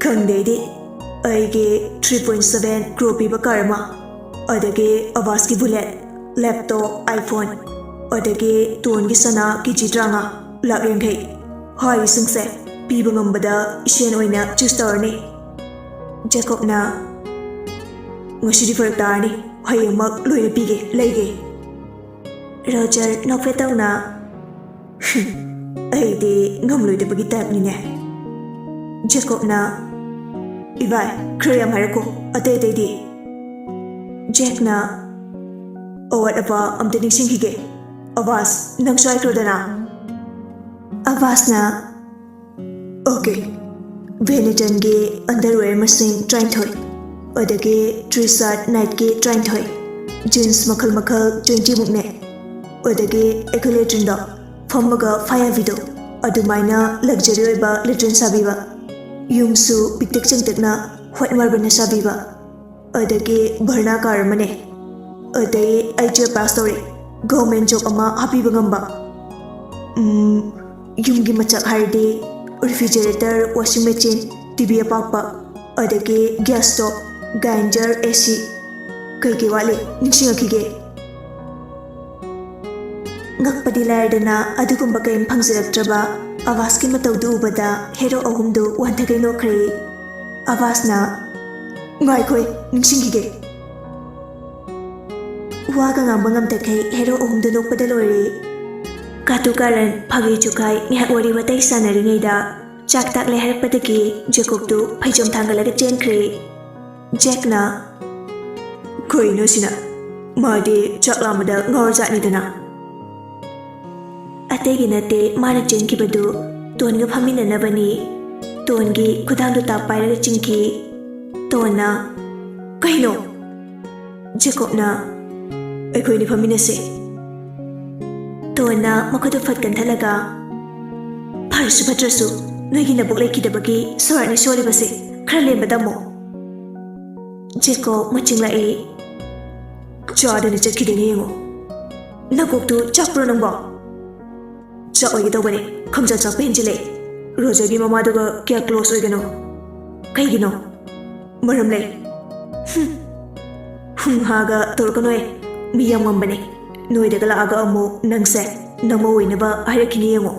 "ꯈꯪꯗꯦ ꯑꯩꯗꯤ, ꯑꯩꯒꯤ ꯊ꯭ꯔꯤ ꯄꯣꯏꯟ ꯁꯚꯦꯟ ꯀ꯭ꯔꯣ ꯄꯤꯕ ꯀꯥꯔ ꯑꯃ, ꯑꯗꯒꯤ ꯑꯕꯥꯁꯀꯤ ꯕꯨꯂꯦꯠ, ꯂꯦꯞꯇꯣꯞ, ꯑꯥꯏꯐꯣꯟ, ꯑꯗꯒꯤ ꯇꯣꯟꯒꯤ ꯁꯅꯥ ꯀꯦꯖꯤ ꯇꯔꯥꯃꯉꯥ, ꯂꯥꯛ ꯌꯥꯡꯈꯩ꯫ ꯍꯥꯏꯔꯤꯁꯤꯡꯁꯦ ꯄꯤꯕ ꯉꯝꯕꯗ ꯏꯁꯦꯟ ꯑꯣꯏꯅ ꯆꯨꯁ ꯇꯧꯔꯅꯤ꯫" ꯖꯦꯀꯣꯕꯅ, "ꯉꯁꯤꯗꯤ ꯐꯔꯛ ꯇꯥꯔꯅꯤ, ꯍꯌꯦꯡꯃꯛ ꯂꯣꯏꯅ ꯄꯤꯒꯦ, ꯂꯩꯒꯦ꯫" ꯔꯣꯖꯔ ꯅꯣꯛꯐꯦꯠ ꯇꯧꯅ, "ꯑꯩꯗꯤ ꯉꯝꯂꯣꯏꯗꯕꯒꯤ ꯇꯥꯏꯞꯅꯤꯅꯦ꯫" ꯖꯦꯀꯣꯕꯅ, ꯏꯕꯥꯏ, ꯈꯔ ꯌꯥꯝ ꯍꯥꯏꯔꯛꯈꯣ, ꯑꯇꯩ ꯑꯇꯩꯗꯤ꯫ ꯖꯦꯛꯅ, ꯑꯋꯥꯠ ꯑꯄꯥ ꯑꯝꯇ ꯅꯤꯡꯁꯤꯡꯈꯤꯒꯦ꯫ ꯑꯕꯥꯁ, ꯅꯪꯁꯨ ꯍꯥꯏꯈ꯭ꯔꯣꯗꯅ꯫ ꯑꯕꯥꯁꯅ, ꯑꯣꯀꯦ, ꯚꯦꯅꯦꯇꯟꯒꯤ ꯑꯟꯗꯔꯋꯦꯌꯔ ꯃꯁꯤꯡ ꯇꯔꯥꯅꯤꯊꯣꯏ, ꯑꯗꯒꯤ ꯇ꯭ꯔꯤꯁꯥꯠ ꯅꯥꯏꯠꯀꯤ ꯇꯔꯥꯅꯤꯊꯣꯏ, ꯖꯤꯟꯁ ꯃꯈꯜ ꯃꯈꯜ ꯇ꯭ꯋꯦꯟꯇꯤ ꯃꯨꯛꯅꯦ꯫ ꯑꯗꯒꯤ ꯑꯩꯈꯣꯏ ꯂꯦꯇ꯭ꯔꯤꯟꯗꯣ, ꯐꯝꯃꯒ ꯐꯥ ꯌꯥꯕꯤꯗꯣ, ꯑꯗꯨꯃꯥꯏꯅ ꯂꯛꯖꯔꯤ ꯑꯣꯏꯕ ꯂꯦꯇ꯭ꯔꯤꯟ ꯁꯥꯕꯤꯕ, ꯌꯨꯝꯁꯨ ꯄꯤꯛꯇꯛ ꯆꯦꯡꯇꯛꯅ ꯋꯥꯏꯠ ꯃꯥꯔꯕꯜꯅ ꯁꯥꯕꯤꯕ, ꯑꯗꯒꯤ ꯚꯔꯅꯥ ꯀꯥꯔ ꯑꯃꯅꯦ꯫ ꯑꯗꯩ ꯑꯩ ꯇꯨꯌꯦꯜꯞ ꯄꯥꯁ ꯇꯧꯔꯦ, ꯒꯚꯔꯟꯃꯦꯟꯠ ꯖꯣꯕ ꯑꯃ ꯍꯥꯞꯄꯤꯕ ꯉꯝꯕ꯫ ꯎꯝ, ꯌꯨꯝꯒꯤ ꯃꯆꯥꯛ ꯍꯥꯏꯔꯗꯤ ꯔꯤꯐ꯭ꯔꯤꯖꯔꯦꯇꯔ, ꯋꯥꯁꯤꯡ ꯃꯦꯆꯤꯟ, ꯇꯤ ꯚꯤ ꯑꯄꯥꯛꯄ, ꯑꯗꯒꯤ ꯒ꯭ꯌꯥꯁ ꯁ꯭ꯇꯣꯕ, ꯒ꯭ꯔꯥꯏꯟꯗꯔ, ꯑꯦ ꯁꯤ꯫ ꯀꯩ ꯀꯩ ꯋꯥꯠꯂꯤ? ꯅꯤꯡꯁꯤꯡꯉꯛꯈꯤꯒꯦ꯫ ꯉꯛꯄꯗꯤ ꯂꯥꯏꯔꯗꯅ ꯑꯗꯨꯒꯨꯝꯕ ꯀꯔꯤꯝ ꯐꯪꯖꯔꯛꯇ꯭ꯔꯕ ꯑꯕꯥꯁꯀꯤ ꯃꯇꯧꯗꯨ ꯎꯕꯗ ꯍꯦꯔꯣ ꯑꯍꯨꯝꯗꯨ ꯋꯥꯟꯊꯒꯩ ꯅꯣꯛꯈ꯭ꯔꯦ꯫ ꯑꯕꯥꯁꯅ, ꯉꯥꯏꯈꯣꯏ, ꯅꯤꯡꯁꯤꯡꯈꯤꯒꯦ꯫ ꯋꯥꯒ ꯉꯥꯡꯕ ꯉꯝꯗꯈꯩ ꯍꯦꯔꯣ ꯑꯍꯨꯝꯗꯨ ꯅꯣꯛꯄꯗ ꯂꯣꯏꯔꯦ꯫ ꯀꯥꯇꯨ ꯀꯥꯔꯟ, ꯐꯥꯒꯤ ꯆꯨꯈꯥꯏ ꯉꯥꯏꯍꯥꯛ ꯋꯥꯔꯤ ꯋꯥꯇꯥꯏ ꯁꯥꯟꯅꯔꯤꯉꯩꯗ ꯆꯥꯛ ꯇꯥꯛꯂꯦ ꯍꯥꯏꯔꯛꯄꯗꯒꯤ ꯖꯦꯀꯣꯕꯇꯨ ꯐꯩꯖꯣꯝ ꯊꯥꯡꯒꯠꯂꯒ ꯆꯦꯟꯈ꯭ꯔꯦ꯫ ꯖꯦꯛꯅ, ꯀꯩꯅꯣ ꯁꯤꯅ? ꯃꯥꯗꯤ ꯆꯥꯛ ꯂꯥꯝꯕꯗ ꯉꯥꯎꯔꯖꯥꯠꯅꯤꯗꯅ꯫ ꯑꯇꯩꯒꯤ ꯅꯠꯇꯦ, ꯃꯥꯅ ꯆꯦꯟꯈꯤꯕꯗꯨ ꯇꯣꯟꯒ ꯐꯝꯃꯤꯟꯅꯅꯕꯅꯤ꯫ ꯇꯣꯟꯒꯤ ꯈꯨꯗꯥꯡꯗꯨ ꯇꯥꯞ ꯄꯥꯏꯔꯒ ꯆꯤꯡꯈꯤ꯫ ꯇꯣꯟꯅ, ꯀꯩꯅꯣ? ꯖꯦꯀꯣꯕꯅ, ꯑꯩꯈꯣꯏꯅꯤ ꯐꯝꯃꯤꯟꯅꯁꯦ꯫ ꯇꯣꯟꯅ ꯃꯈꯨꯠꯇꯨ ꯐꯠ ꯀꯟꯊꯠꯂꯒ, ꯐꯔꯁꯨ ꯐꯠꯇ꯭ꯔꯁꯨ ꯅꯣꯏꯒꯤ ꯅꯕꯨꯛ ꯂꯩꯈꯤꯗꯕꯒꯤ ꯁꯣꯔꯥꯠꯅꯤ ꯁꯣꯜꯂꯤꯕꯁꯦ, ꯈꯔ ꯂꯦꯝꯕ ꯇꯝꯃꯣ꯫ ꯖꯦꯀꯣꯕ ꯃꯆꯤꯡ ꯂꯥꯛꯏ꯫ ꯆꯥꯗꯅ ꯆꯠꯈꯤꯗꯣꯏꯅꯦ ꯌꯦꯡꯉꯣ꯫ ꯅꯀꯣꯛꯇꯨ ꯆꯥꯛꯄ꯭ꯔꯣ ꯅꯪꯕꯣ? ꯆꯥꯛ ꯑꯣꯏꯒꯦ ꯇꯧꯕꯅꯦ, ꯈꯝꯖꯥ ꯆꯥꯛꯄ ꯍꯦꯟꯖꯤꯜꯂꯦ꯫ ꯔꯣꯖꯔꯒꯤ ꯃꯃꯥꯗꯨꯒ ꯀꯌꯥ ꯀ꯭ꯂꯣꯁ ꯑꯣꯏꯒꯅꯣ? ꯀꯩꯒꯤꯅꯣ? ꯃꯔꯝ ꯂꯩ꯫ ꯍꯨꯝ꯫ ꯍꯨꯝ ꯍꯥꯒ ꯇꯧꯔꯛꯀꯅꯣꯍꯦ꯫ ꯃꯤ ꯌꯥꯝ ꯉꯝꯕꯅꯦ꯫ ꯅꯣꯏꯗꯒ ꯂꯥꯛꯑꯒ ꯑꯃꯨꯛ ꯅꯪꯁꯦ ꯅꯃꯧ ꯑꯣꯏꯅꯕ ꯍꯥꯏꯔꯛꯈꯤꯅꯤ ꯌꯦꯡꯉꯣ꯫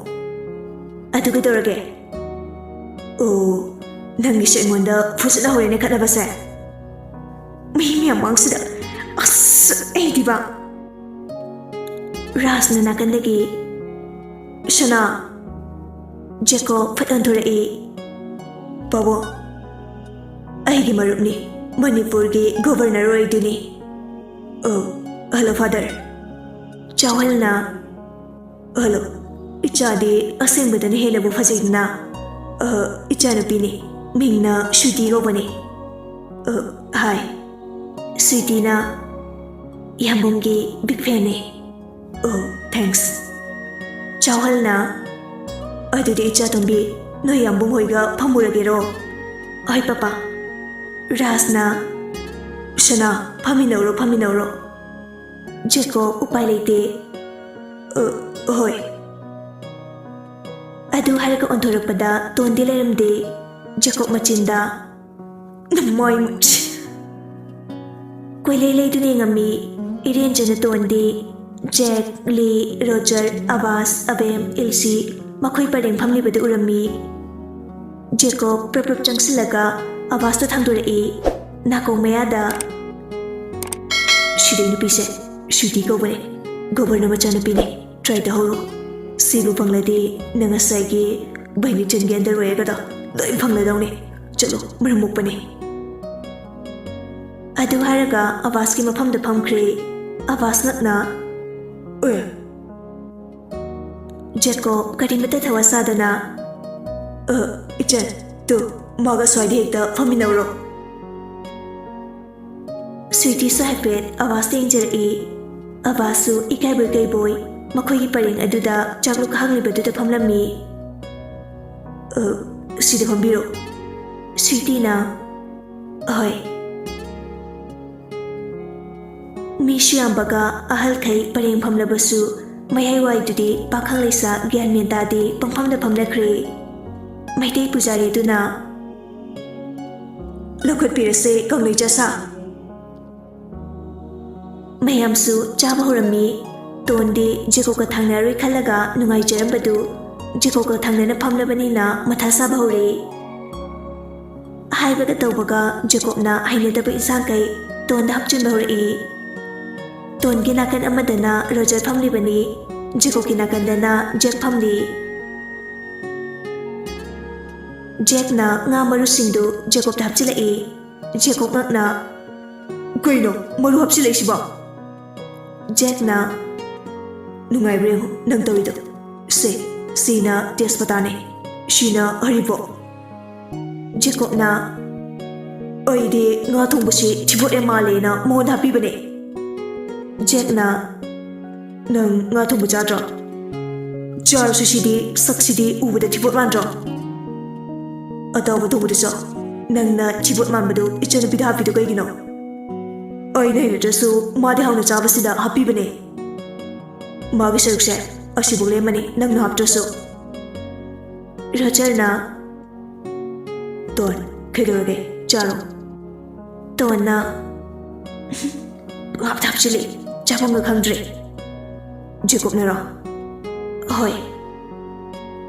ꯑꯗꯨ ꯀꯩꯗꯧꯔꯒꯦ? ꯑꯣ, ꯅꯪꯒꯤꯁꯦ ꯑꯩꯉꯣꯟꯗ ꯐꯨꯁꯤꯠꯅ ꯍꯧꯔꯦꯅꯦ ꯈꯠꯅꯕꯁꯦ꯫ ꯃꯤ ꯃꯌꯥꯝ ꯃꯥꯡꯁꯤꯗ꯫ ꯑꯁ, ꯑꯩꯗꯤꯕ꯫ ꯔꯥꯖꯅ ꯅꯥꯀꯟꯗꯒꯤ, ꯁꯅꯥ꯫ ꯖꯦꯀꯣꯕ ꯐꯠ ꯑꯣꯟꯊꯣꯔꯛꯏ꯫ ꯄꯥꯕꯨꯡ꯫ ꯑꯩꯒꯤ ꯃꯔꯨꯞꯅꯤ, ꯃꯅꯤꯄꯨꯔꯒꯤ ꯒꯣꯚꯔꯅꯔ ꯑꯣꯏꯗꯨꯅꯤ꯫ ꯑꯣ, ꯍꯜꯂꯣ ꯐꯥꯗꯔ꯫ ꯆꯥꯎꯍꯜꯅ, ꯍꯜꯂꯣ, ꯏꯆꯥꯗꯤ ꯑꯁꯦꯡꯕꯗꯅ ꯍꯦꯟꯅꯕꯨ ꯐꯖꯩꯗꯅ꯫ ꯑ, ꯏꯆꯥꯅꯨꯄꯤꯅꯤ, ꯃꯤꯡꯅ ꯁ꯭ꯋꯤꯇꯤ ꯀꯧꯕꯅꯤ꯫ ꯑ, ꯍꯥꯏ꯫ ꯁ꯭ꯋꯤꯇꯤꯅ ꯌꯥꯝꯕꯨꯡꯒꯤ ꯕꯤꯛ ꯐꯦꯟꯅꯤ꯫ ꯑꯣ, ꯊꯦꯡꯛꯁ꯫ ꯆꯥꯎꯍꯜꯅ, ꯑꯗꯨꯗꯤ ꯏꯆꯥ ꯇꯣꯝꯕꯤ, ꯅꯣꯏ ꯌꯥꯝꯕꯨꯡ ꯍꯣꯏꯒ ꯐꯝꯃꯨꯔꯒꯦꯔꯣ? ꯍꯣꯏ ꯄꯄꯥ꯫ ꯔꯥꯖꯅ, ꯁꯅꯥ, ꯐꯝꯃꯤꯟꯅꯧꯔꯣ, ꯐꯝꯃꯤꯟꯅꯧꯔꯣ꯫ ꯖꯦꯀꯣ ꯎꯄꯥꯏ ꯂꯩꯇꯦ꯫ ꯑ, ꯍꯣꯏ꯫ ꯑꯗꯨ ꯍꯥꯏꯔꯒ ꯑꯣꯟꯊꯣꯔꯛꯄꯗ ꯇꯣꯟꯗꯤ ꯂꯩꯔꯝꯗꯦ꯫ ꯖꯦꯀꯣꯕ ꯃꯆꯤꯟꯗ, "ꯅꯃꯥꯏ ꯃꯨꯠꯁꯤ!" ꯀꯣꯏꯂꯩ ꯂꯩꯗꯨꯅ ꯌꯦꯡꯉꯝꯃꯤ꯫ ꯏꯔꯦꯟꯖꯅ ꯇꯣꯟꯗꯤ ꯖꯦꯛ, ꯂꯤ, ꯔꯣꯖꯔ, ꯑꯕꯥꯁ, ꯑꯕꯦꯝ, ꯏꯜꯁꯤ ꯃꯈꯣꯏ ꯄꯔꯦꯡ ꯐꯝꯂꯤꯕꯗꯨ ꯎꯔꯝꯃꯤ꯫ ꯖꯦꯀꯣꯕ ꯄ꯭ꯔꯞ ꯄ꯭ꯔꯞ ꯆꯪꯁꯤꯜꯂꯒ ꯑꯕꯥꯁꯇ ꯊꯥꯡꯗꯣꯔꯛꯏ꯫ ꯅꯥꯀꯣꯡ ꯃꯌꯥꯗ, "ꯁꯤꯗꯩ ꯅꯨꯄꯤꯁꯦ ꯁ꯭ꯋꯤꯇꯤ ꯀꯧꯕꯅꯦ, ꯒꯣꯕꯔꯅꯔ ꯃꯆꯥꯅꯨꯄꯤꯅꯦ꯫ ꯇ꯭ꯔꯥꯏ ꯇꯧꯍꯧꯔꯣ꯫ ꯁꯤꯕꯨ ꯐꯪꯂꯗꯤ ꯅꯪ ꯉꯁꯥꯏꯒꯤ ꯕꯩꯅꯤꯆꯟꯒꯤ ꯑꯟꯗꯔꯋꯦꯌꯔꯒꯗꯣ ꯂꯣꯏ ꯐꯪꯂꯗꯧꯅꯦ꯫ ꯆꯠꯂꯣ, ꯃꯔꯝ ꯃꯣꯛꯄꯅꯦ꯫" ꯑꯗꯨ ꯍꯥꯏꯔꯒ ꯑꯕꯥꯁꯀꯤ ꯃꯐꯝꯗ ꯐꯝꯈ꯭ꯔꯦ꯫ ꯑꯕꯥꯁ ꯉꯛꯅ, "ꯑꯦ?" ꯖꯦꯀꯣꯕ ꯀꯔꯤꯃꯠꯇ ꯊꯋꯥ ꯁꯥꯗꯅ, "ꯑ, ꯏꯆꯟ, ꯇꯨ, ꯃꯥꯒ ꯁ꯭ꯋꯥꯏꯗ ꯍꯦꯛꯇ ꯐꯝꯃꯤꯟꯅꯧꯔꯣ꯫" ꯁ꯭ꯋꯤꯇꯤꯁꯨ ꯍꯥꯏꯐꯦꯠ ꯑꯕꯥꯁꯇ ꯌꯦꯡꯖꯔꯛꯏ꯫ ꯑꯕꯥꯁꯁꯨ ꯏꯀꯥꯏꯕꯣꯏ ꯀꯩꯕꯣꯏ ꯃꯈꯣꯏꯒꯤ ꯄꯔꯦꯡ ꯑꯗꯨꯗ ꯆꯥꯛꯂꯨꯛ ꯍꯥꯡꯂꯤꯕꯗꯨꯗ ꯐꯝꯂꯝꯃꯤ꯫ "ꯑ, ꯁꯤꯗ ꯐꯝꯕꯤꯔꯣ꯫" ꯁ꯭ꯋꯤꯇꯤꯅ, "ꯍꯣꯏ꯫" ꯃꯤꯁꯨ ꯌꯥꯝꯕꯒ ꯑꯍꯜꯈꯩ ꯄꯔꯦꯡ ꯐꯝꯂꯕꯁꯨ ꯃꯌꯥꯏꯋꯥꯏꯗꯨꯗꯤ ꯄꯥꯈꯪ ꯂꯩꯁꯥ ꯒ꯭ꯌꯥꯟ ꯃꯦꯟ ꯇꯥꯗꯦ ꯄꯪꯐꯝꯗ ꯐꯝꯅꯈ꯭ꯔꯦ꯫ ꯃꯩꯇꯩ ꯄꯨꯖꯥꯔꯤ ꯑꯗꯨꯅ, "ꯂꯧꯈꯠꯄꯤꯔꯁꯦ ꯀꯪꯂꯩ ꯆꯥꯁꯥ꯫" ꯃꯌꯥꯝꯁꯨ ꯆꯥꯕ ꯍꯧꯔꯝꯃꯤ꯫ ꯇꯣꯟꯗꯤ ꯖꯦꯀꯣꯕꯀ ꯊꯥꯡꯅꯔꯔꯣꯏ ꯈꯜꯂꯒ ꯅꯨꯡꯉꯥꯏꯖꯔꯝꯕꯗꯨ ꯖꯦꯀꯣꯕꯀ ꯊꯥꯡꯅꯅ ꯐꯝꯂꯕꯅꯤꯅ ꯃꯊꯥ ꯁꯥꯕ ꯍꯧꯔꯛꯏ꯫ ꯍꯥꯏꯕꯒ ꯇꯧꯕꯒ ꯖꯦꯀꯣꯕꯅ ꯍꯩꯅꯗꯕ ꯏꯟꯁꯥꯡꯈꯩ ꯇꯣꯟꯗ ꯍꯥꯞꯆꯤꯟꯕ ꯍꯧꯔꯛꯏ꯫ ꯇꯣꯟꯒꯤ ꯅꯥꯀꯟ ꯑꯃꯗꯅ ꯔꯣꯖꯔ ꯐꯝꯂꯤꯕꯅꯤ, ꯖꯦꯀꯣꯕꯀꯤ ꯅꯥꯀꯟꯗꯅ ꯖꯦꯛ ꯐꯝꯂꯤ꯫ ꯖꯦꯛꯅ ꯉꯥ ꯃꯔꯨꯁꯤꯡꯗꯨ ꯖꯦꯀꯣꯕꯇ ꯍꯥꯞꯆꯤꯜꯂꯛꯏ꯫ ꯖꯦꯀꯣꯕ ꯉꯛꯅ, "ꯀꯩꯅꯣ ꯃꯔꯨ ꯍꯥꯞꯆꯤꯜꯂꯛꯏꯁꯤꯕꯣ?" ꯖꯦꯛꯅ, "ꯅꯨꯡꯉꯥꯏꯕ꯭ꯔꯥ ꯌꯦꯡꯉꯨ ꯅꯪ ꯇꯧꯔꯤꯗꯣ꯫ ꯁꯦ, ꯁꯤꯅ ꯇꯦꯖꯄꯇꯥꯅꯦ, ꯁꯤꯅ ꯍꯔꯤꯕꯣꯞ꯫" ꯖꯦꯀꯣꯕꯅ, "ꯑꯩꯗꯤ ꯉꯥ ꯊꯣꯡꯕꯁꯤ ꯊꯤꯕꯣꯠ ꯌꯥꯝ ꯃꯥꯜꯂꯦꯅ ꯃꯉꯣꯟꯗ ꯍꯥꯞꯄꯤꯕꯅꯦ꯫" ꯖꯦꯛꯅ, "ꯅꯪ ꯉꯥ ꯊꯣꯡꯕ ꯆꯥꯗ꯭ꯔꯣ? ꯆꯥꯔꯁꯨ ꯁꯤꯗꯤ, ꯁꯛꯁꯤꯗꯤ ꯎꯕꯗ ꯊꯤꯕꯣꯠ ꯃꯥꯟꯗ꯭ꯔꯣ? ꯑꯇꯥꯎꯕ ꯊꯣꯡꯕꯗꯨꯁꯨ ꯅꯪꯅ ꯊꯤꯕꯣꯠ ꯃꯥꯟꯕꯗꯨ ꯏꯆꯟꯅꯨꯄꯤꯗ ꯍꯥꯞꯄꯤꯗꯨ ꯀꯩꯒꯤꯅꯣ? ꯑꯩꯅ ꯍꯩꯅꯗ꯭ꯔꯁꯨ ꯃꯥꯗꯤ ꯍꯥꯎꯅ ꯆꯥꯕꯁꯤꯗ ꯍꯥꯞꯄꯤꯕꯅꯦ꯫ ꯃꯥꯒꯤ ꯁꯔꯨꯛꯁꯦ ꯑꯁꯤꯕꯨ ꯂꯦꯝꯃꯅꯤ ꯅꯪꯅ ꯍꯥꯞꯇ꯭ꯔꯁꯨ꯫" ꯔꯣꯖꯔꯅ, "ꯇꯣꯟ, ꯀꯩꯗꯧꯔꯒꯦ? ꯆꯥꯔꯣ꯫" ꯇꯣꯟꯅ, "ꯄꯪꯍꯥꯞꯇ ꯍꯥꯞꯆꯤꯜꯂꯤ, ꯆꯥꯐꯝꯒ ꯈꯪꯗ꯭ꯔꯦ꯫" ꯖꯦꯀꯣꯕꯅꯔꯣ? "ꯍꯣꯏ꯫"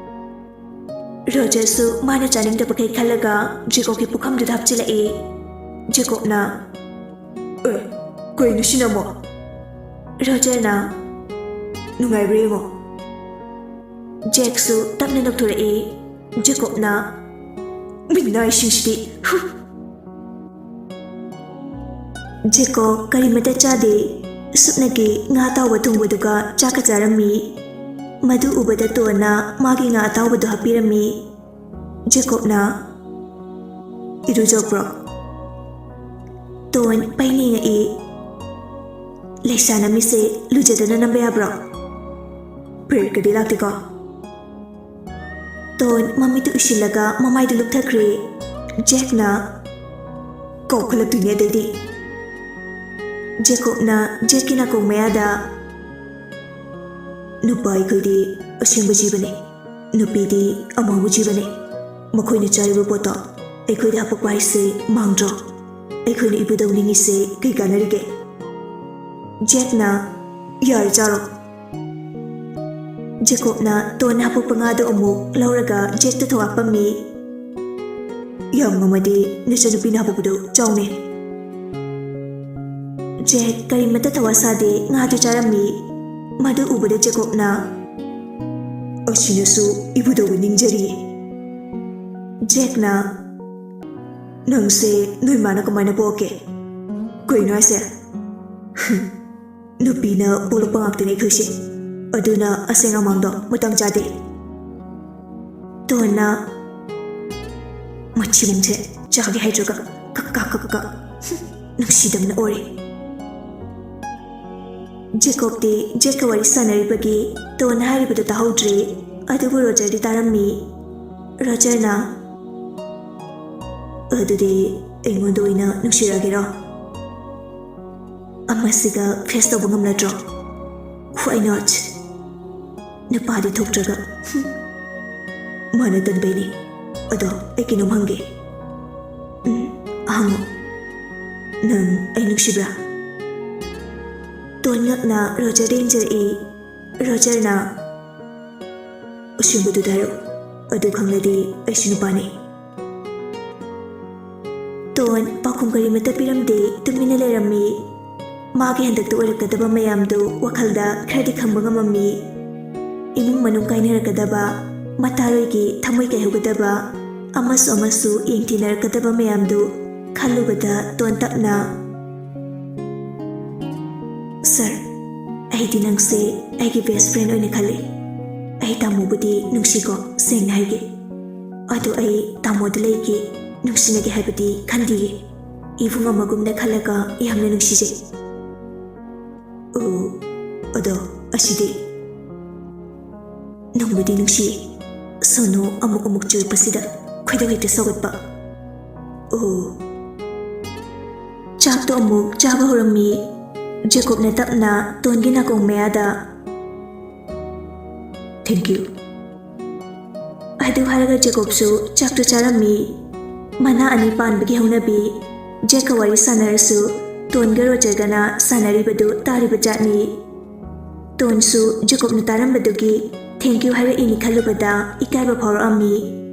ꯔꯣꯖꯔꯁꯨ ꯃꯥꯅ ꯆꯥꯅꯤꯡꯗꯕꯈꯩ ꯈꯜꯂꯒ ꯖꯦꯀꯣꯕꯀꯤ ꯄꯨꯈꯝꯗꯨꯗ ꯍꯥꯞꯆꯤꯜꯂꯛꯏ꯫ ꯖꯦꯀꯣꯕꯅ, "ꯑꯦ, ꯀꯩꯅꯣ ꯁꯤꯅ ꯑꯃꯨꯛ?" ꯔꯣꯖꯔꯅ, "ꯅꯨꯡꯉꯥꯏꯕ꯭ꯔꯥ ꯌꯦꯡꯉꯣ꯫" ꯖꯦꯛꯁꯨ ꯇꯞꯅ ꯅꯣꯛꯊꯣꯔꯛꯏ꯫ ꯖꯦꯀꯣꯕꯅ, "ꯃꯤꯅꯥꯏꯁꯤꯡꯁꯤꯗꯤ, ꯍꯨ!" ꯖꯦꯀꯣꯕ ꯀꯔꯤꯃꯠꯇ ꯆꯥꯗꯦ꯫ ꯁꯨꯞꯅꯒꯤ ꯉꯥ ꯑꯇꯥꯎꯕ ꯊꯣꯡꯕꯗꯨꯒ ꯆꯥꯛꯀ ꯆꯥꯔꯝꯃꯤ꯫ ꯃꯗꯨ ꯎꯕꯗ ꯇꯣꯟꯅ ꯃꯥꯒꯤ ꯉꯥ ꯑꯇꯥꯎꯕꯗꯨ ꯍꯥꯞꯄꯤꯔꯝꯃꯤ꯫ ꯖꯦꯀꯣꯕꯅ, "ꯏꯔꯨꯖꯕ꯭ꯔꯣ?" ꯇꯣꯟ ꯄꯩꯅꯤꯡꯉꯛꯏ꯫ "ꯂꯩꯁꯥ ꯅꯝꯃꯤꯁꯦ ꯂꯨꯖꯗꯅ ꯅꯝꯕ ꯌꯥꯕ꯭ꯔꯣ? ꯄꯤꯔꯤꯌꯗꯀꯗꯤ ꯂꯥꯛꯇꯦꯀꯣ?" ꯇꯣꯟ ꯃꯃꯤꯠꯇꯨ ꯎꯏꯁꯤꯜꯂꯒ ꯃꯃꯥꯏꯗꯨ ꯂꯨꯞꯊꯈ꯭ꯔꯦ꯫ ꯖꯦꯛꯅ, "ꯀꯧꯈꯠꯂꯛꯇꯣꯏꯅꯦ ꯑꯗꯩꯗꯤ꯫" ꯖꯦꯀꯣꯕꯅ ꯖꯦꯛꯀꯤ ꯅꯥꯀꯣꯡ ꯃꯌꯥꯗ, "ꯅꯨꯄꯥ ꯑꯩꯈꯣꯏꯗꯤ ꯑꯁꯦꯡꯕ ꯖꯤꯕꯅꯤ, ꯅꯨꯄꯤꯗꯤ ꯑꯃꯥꯡꯕ ꯖꯤꯕꯅꯤ꯫ ꯃꯈꯣꯏꯅ ꯆꯥꯔꯤꯕ ꯄꯣꯠꯇꯣ ꯑꯩꯈꯣꯏꯗ ꯍꯥꯄꯛꯄ ꯍꯥꯏꯁꯦ ꯃꯥꯡꯗ꯭ꯔꯣ? ꯑꯩꯈꯣꯏꯅ ꯏꯕꯨꯙꯧ ꯅꯤꯡꯉꯤꯁꯦ ꯀꯩ ꯀꯥꯟꯅꯔꯤꯒꯦ?" ꯖꯦꯛꯅ, "ꯌꯥꯔꯦ, ꯆꯥꯔꯣ꯫" ꯖꯦꯀꯣꯕꯅ ꯇꯣꯟꯅ ꯍꯥꯄꯛꯄ ꯉꯥꯗꯨ ꯑꯃꯨꯛ ꯂꯧꯔꯒ ꯖꯦꯛꯇ ꯊꯧ ꯍꯥꯞꯄꯝꯃꯤ꯫ "ꯌꯥꯝ ꯉꯝꯃꯗꯤ ꯅꯆꯟꯅꯨꯄꯤꯅ ꯍꯥꯄꯛꯄꯗꯨ ꯆꯥꯎꯅꯦ꯫" ꯖꯦꯛ ꯀꯔꯤꯃꯠꯇ ꯊꯋꯥ ꯁꯥꯗꯦ, ꯉꯥꯗꯨ ꯆꯥꯔꯝꯃꯤ꯫ ꯃꯗꯨ ꯎꯕꯗ ꯖꯦꯀꯣꯕꯅ, "ꯑꯁꯤꯅꯁꯨ ꯏꯕꯨꯙꯧꯕꯨ ꯅꯤꯡꯖꯔꯤꯌꯦ꯫" ꯖꯦꯛꯅ, "ꯅꯪꯁꯦ ꯅꯣꯏ ꯃꯥꯅ ꯀꯃꯥꯏꯅ ꯄꯣꯛꯂꯛꯀꯦ? ꯀꯩꯅꯣ ꯍꯥꯏꯁꯦ? ꯅꯨꯄꯤꯅ ꯄꯣꯛꯂꯛꯄ ꯉꯥꯛꯇꯅꯦ ꯑꯩꯈꯣꯏꯁꯦ꯫ ꯑꯗꯨꯅ ꯑꯁꯦꯡ ꯑꯃꯥꯡꯗꯣ ꯃꯇꯥꯡ ꯆꯥꯗꯦ"꯫ ꯇꯣꯟꯅ, "ꯃꯊꯤꯕꯣꯡꯁꯦ ꯆꯥꯒꯦ ꯍꯥꯏꯗ꯭ꯔꯒ ꯀꯛ ꯀꯛ ꯀꯛ ꯀꯛ꯫ ꯅꯨꯡꯁꯤꯗꯕꯅ ꯑꯣꯔꯦ"꯫ ꯖꯦꯀꯣꯕꯇꯤ ꯖꯦꯛꯀ ꯋꯥꯔꯤ ꯁꯥꯟꯅꯔꯤꯕꯒꯤ ꯇꯣꯟꯅ ꯍꯥꯏꯔꯤꯕꯗꯨ ꯇꯥꯍꯧꯗ꯭ꯔꯦ꯫ ꯑꯗꯨꯕꯨ ꯔꯣꯖꯔꯗꯤ ꯇꯥꯔꯝꯃꯤ꯫ ꯔꯣꯖꯔꯅ, "ꯑꯗꯨꯗꯤ ꯑꯩꯉꯣꯟꯗ ꯑꯣꯏꯅ ꯅꯨꯡꯁꯤꯔꯛꯑꯒꯦꯔꯣ? ꯑꯃꯁꯤꯒ ꯐꯦꯁ ꯇꯧꯕ ꯉꯝꯂꯗ꯭ꯔꯣ? Why not? ꯅꯨꯄꯥꯗꯤ ꯊꯣꯛꯇ꯭ꯔꯒ꯫ ꯍꯨꯝ꯫ ꯃꯥꯅ ꯇꯟꯕꯩꯅꯤ꯫ ꯑꯗꯣ ꯑꯩ ꯀꯩꯅꯣꯝ ꯍꯪꯒꯦ"꯫ "ꯎꯝ, ꯍꯪꯉꯣ꯫ ꯅꯪ ꯑꯩ ꯅꯨꯡꯁꯤꯕ꯭ꯔꯥ?" ꯇꯣꯟ ꯉꯛꯅ ꯔꯣꯖꯔꯗ ꯌꯦꯡꯖꯔꯛꯏ꯫ ꯔꯣꯖꯔꯅ, "ꯑꯁꯦꯡꯕꯗꯨꯗ ꯍꯥꯏꯔꯛꯑꯣ꯫ ꯑꯗꯨ ꯈꯪꯂꯗꯤ ꯑꯩꯁꯨ ꯅꯨꯄꯥꯅꯤ"꯫ ꯇꯣꯟ ꯄꯥꯎꯈꯨꯝ ꯀꯔꯤꯃꯠꯇ ꯄꯤꯔꯝꯗꯦ, ꯇꯨꯃꯤꯟꯅ ꯂꯩꯔꯝꯃꯤ꯫ ꯃꯥꯒꯤ ꯍꯟꯗꯛꯇ ꯑꯣꯏꯔꯛꯀꯗꯕ ꯃꯌꯥꯝꯗꯨ ꯋꯥꯈꯜꯗ ꯈꯔꯗꯤ ꯈꯪꯕ ꯉꯝꯃꯝꯃꯤ꯫ ꯏꯃꯨꯡ ꯃꯅꯨꯡ ꯀꯥꯏꯅꯔꯛꯀꯗꯕ, ꯃꯇꯥꯔꯣꯏꯒꯤ ꯊꯃꯣꯏ ꯀꯥꯏꯍꯧꯒꯗꯕ, ꯑꯃꯁꯨ ꯑꯃꯁꯨ ꯌꯦꯡꯊꯤꯅꯔꯛꯀꯗꯕ ꯃꯌꯥꯝꯗꯨ ꯈꯜꯂꯨꯕꯗ ꯇꯣꯟ ꯇꯞꯅ, "ꯁꯥꯔ, ꯑꯩꯗꯤ ꯅꯪꯁꯦ ꯑꯩꯒꯤ ꯕꯦꯁ ꯐ꯭ꯔꯦꯟ ꯑꯣꯏꯅ ꯈꯜꯂꯤ꯫ ꯑꯩ ꯇꯥꯃꯣꯕꯨꯗꯤ ꯅꯨꯡꯁꯤꯀꯣ, ꯁꯦꯡꯅ ꯍꯥꯏꯒꯦ꯫ ꯑꯗꯣ ꯑꯩ ꯇꯥꯃꯣꯗ ꯂꯩꯒꯦ, ꯅꯨꯡꯁꯤꯅꯒꯦ ꯍꯥꯏꯕꯗꯤ ꯈꯟꯗꯤꯌꯦ꯫ ꯏꯕꯨꯡ ꯑꯃꯒꯨꯝꯅ ꯈꯜꯂꯒ ꯌꯥꯝꯅ ꯅꯨꯡꯁꯤꯖꯩ"꯫ "ꯑꯣ, ꯑꯗꯣ ꯑꯁꯤꯗꯤ?" "ꯅꯨꯡꯕꯨꯗꯤ ꯅꯨꯡꯁꯤ, ꯁꯣꯅꯨ ꯑꯃꯨꯛ ꯑꯃꯨꯛ ꯆꯨꯔꯛꯄꯁꯤꯗ ꯈꯣꯏꯗꯧ ꯍꯦꯛꯇ ꯁꯧꯒꯠꯄ"꯫ "ꯑꯣ"꯫ ꯆꯥꯛꯇꯣ ꯑꯃꯨꯛ ꯆꯥꯕ ꯍꯧꯔꯝꯃꯤ꯫ ꯖꯦꯀꯣꯕꯅ ꯇꯞꯅ ꯇꯣꯟꯒꯤ ꯅꯥꯀꯣꯡ ꯃꯌꯥꯗ, "Thank you"꯫ ꯑꯗꯨ ꯍꯥꯏꯔꯒ ꯖꯦꯀꯣꯕꯁꯨ ꯆꯥꯛꯇꯨ ꯆꯥꯔꯝꯃꯤ꯫ ꯃꯅꯥ ꯑꯅꯤ ꯄꯥꯟꯕꯒꯤ ꯍꯧꯅꯕꯤ꯫ ꯖꯦꯛꯀ ꯋꯥꯔꯤ ꯁꯥꯟꯅꯔꯁꯨ ꯇꯣꯟꯒ ꯔꯣꯖꯔꯒꯅ ꯁꯥꯟꯅꯔꯤꯕꯗꯨ ꯇꯥꯔꯤꯕ ꯖꯥꯠꯅꯤ꯫ ꯇꯣꯟꯁꯨ ꯖꯦꯀꯣꯕꯅ ꯇꯥꯔꯝꯕꯗꯨꯒꯤ "Thank you" ꯍꯥꯏꯔꯛꯏꯅꯤ ꯈꯜꯂꯨꯕꯗ ꯏꯀꯥꯏꯕ ꯐꯥꯎꯔꯛꯑꯝꯃꯤ꯫